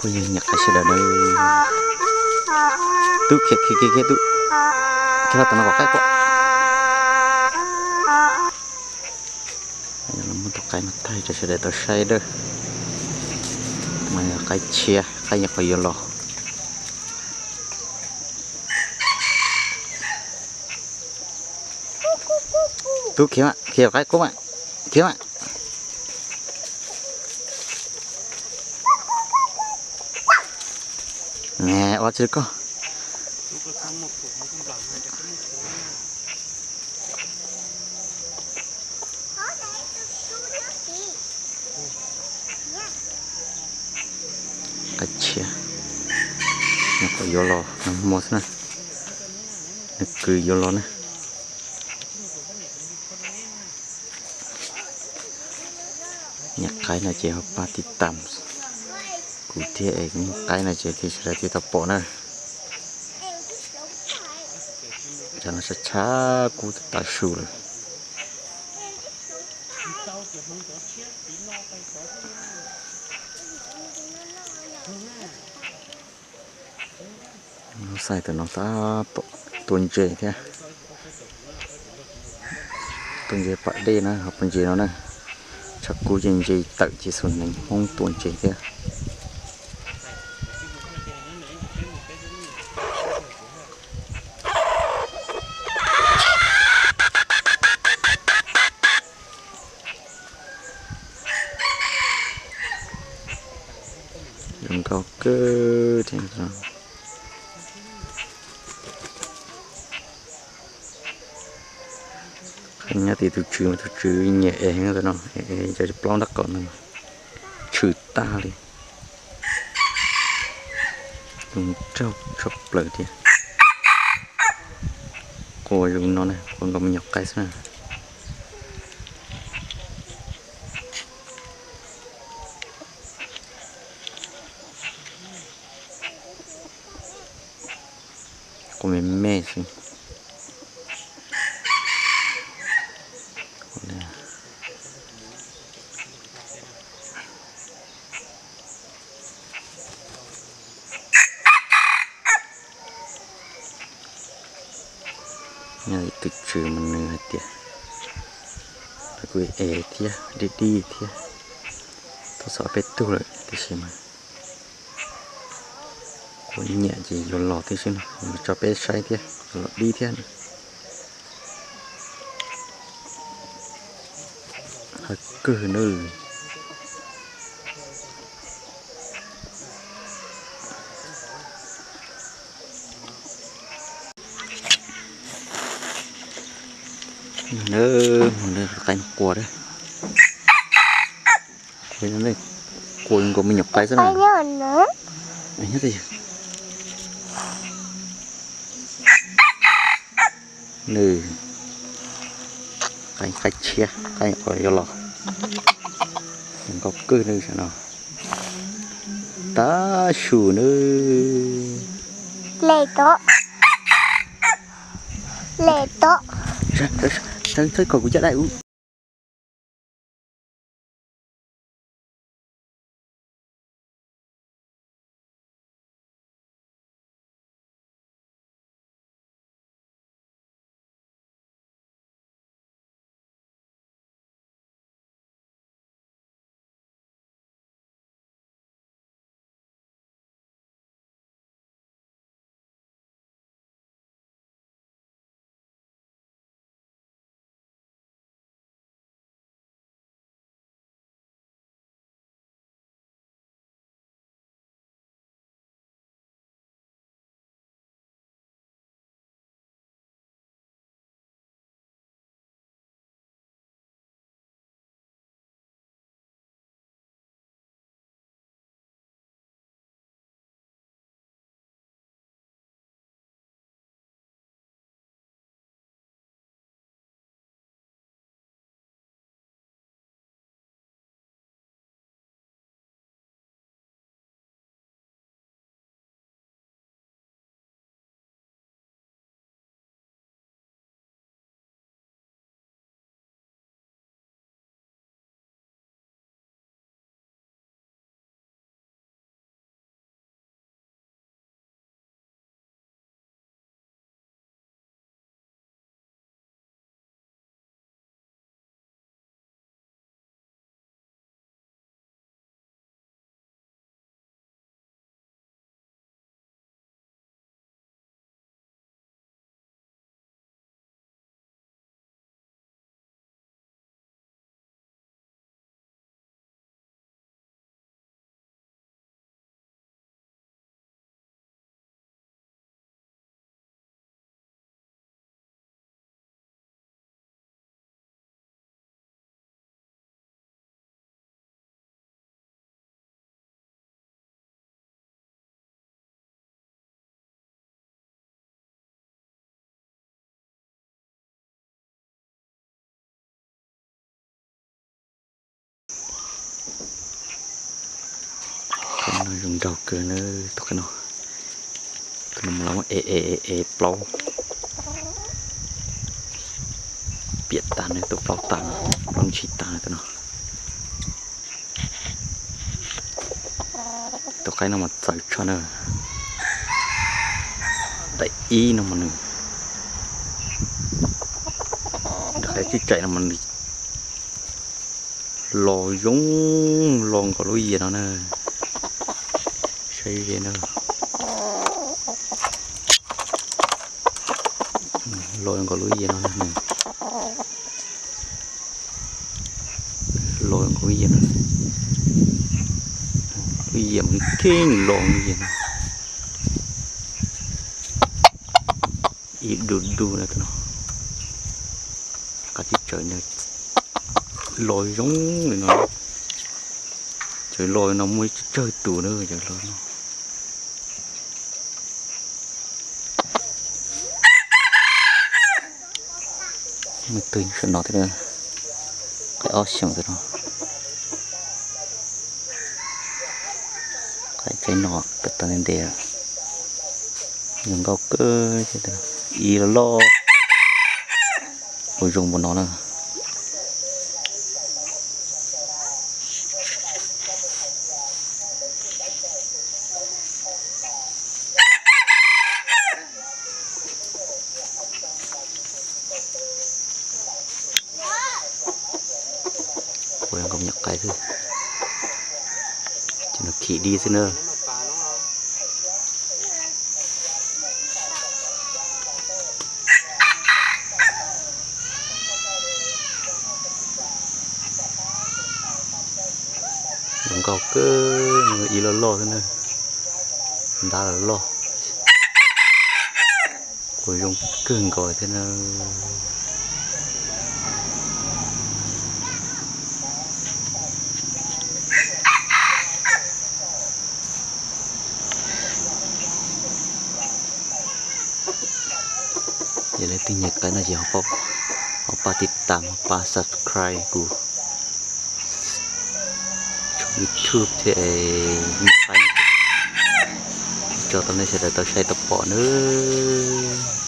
Nyiam qaib sawv daws na. Tub khiav khiav khiav khiav tub. Khiav los tom no kom qaib quaj. Muab tus qaib no thaij rau sawv daws tau saib dawb. Mas yog qaib tshiab, qaib nyuam qhuav yuav los. Tub khiav mas, khiav qaib quaj mas, khiav mas. Ua tsi koj. Qaib tshiab, nws qhuav yuav los nag hmo xwb na, nws kwv yuav los na. Nyiam qaib no ces ho pab tiv tam kuv thiab es muaj qaib no ces thiaj sawv daws thiaj tau pom na. Tsam no tshav tshav kub tav su lawm. Lub xaij ntawm no tab tom tua ntses thiab. Tua ntses pam dej na, ho pom ntses no na. Tshav kub ces ntses tawm ces xub neeg Hmoob tua ntses thiab. Zoo nkauj kawg thiab. Qhov nyob tim tus tswv mas tus tswv nyiam es heev ntawm no, es cov plaub ntab qaum no tshwm tag li. Zoo nraug tshaj plaws tiag. Quaj zoo no na, quaj nkaus me nyuam qaib xwb na. Quaj me me xwb. Nyob tus tswv mas nws hais tias, kuv ev thiab dib dib thiab, tuaj txog peb tug lawm tiam sis mas kuv nyiam ces yuav los tib si no, tso peb saib thiab, los dib thiab. Hawv kawg nawb. Qaib quaj, quaj nkaus me nyuam qaib xwb na. Nws, qaib tshiab, qaib nyuam qhuav yuav los, zoo nkauj kawg nawb saum no. Tav su nawb. Le to, le to. Saib kom kuv caj dab ub. No zoo nraug kawg na, tus qaib no. Tus no mus los muab e e e e plaub, piam tag na, tus plaub tag no, plaub ntshis tag na tus no. Tus qaib no mas txawv tshaj na. Daim ib no mas nws, daim qaib tswj tsaim no mas nws los zoo, los nkaus lub yias no na. Saib ze na, los nkaus lub yias no na. Los nkaus lub yias no, lub yias mas kheej los lub yias no. Ib du du na tus no. Qab tsib tsawv no los zoo li no. Tsawv los li no muaj ib tsawg tus na, tsawv los no. Muaj ib tug saum no thiab, qaib ob xyoos tus no. Qaib tsaib no tawm tawv ntev ntev, zoo nkauj kawg thiab, ib loj loj, ua zoo npaum no na. Ua zoo nkaus me nyuam qaib xwb, ces nws khim dib xwb na. Zoo nkauj kawg, ib loj loj xwb na, ntab loj loj. Ua zoo kawg nkaus thiab na. Yog leej twg nyiam qaib no ces ho pab tiv tam, ho pab subscribe kuv YouTube thiab es tso tau nej sawv daws tau saib tau pom nawb.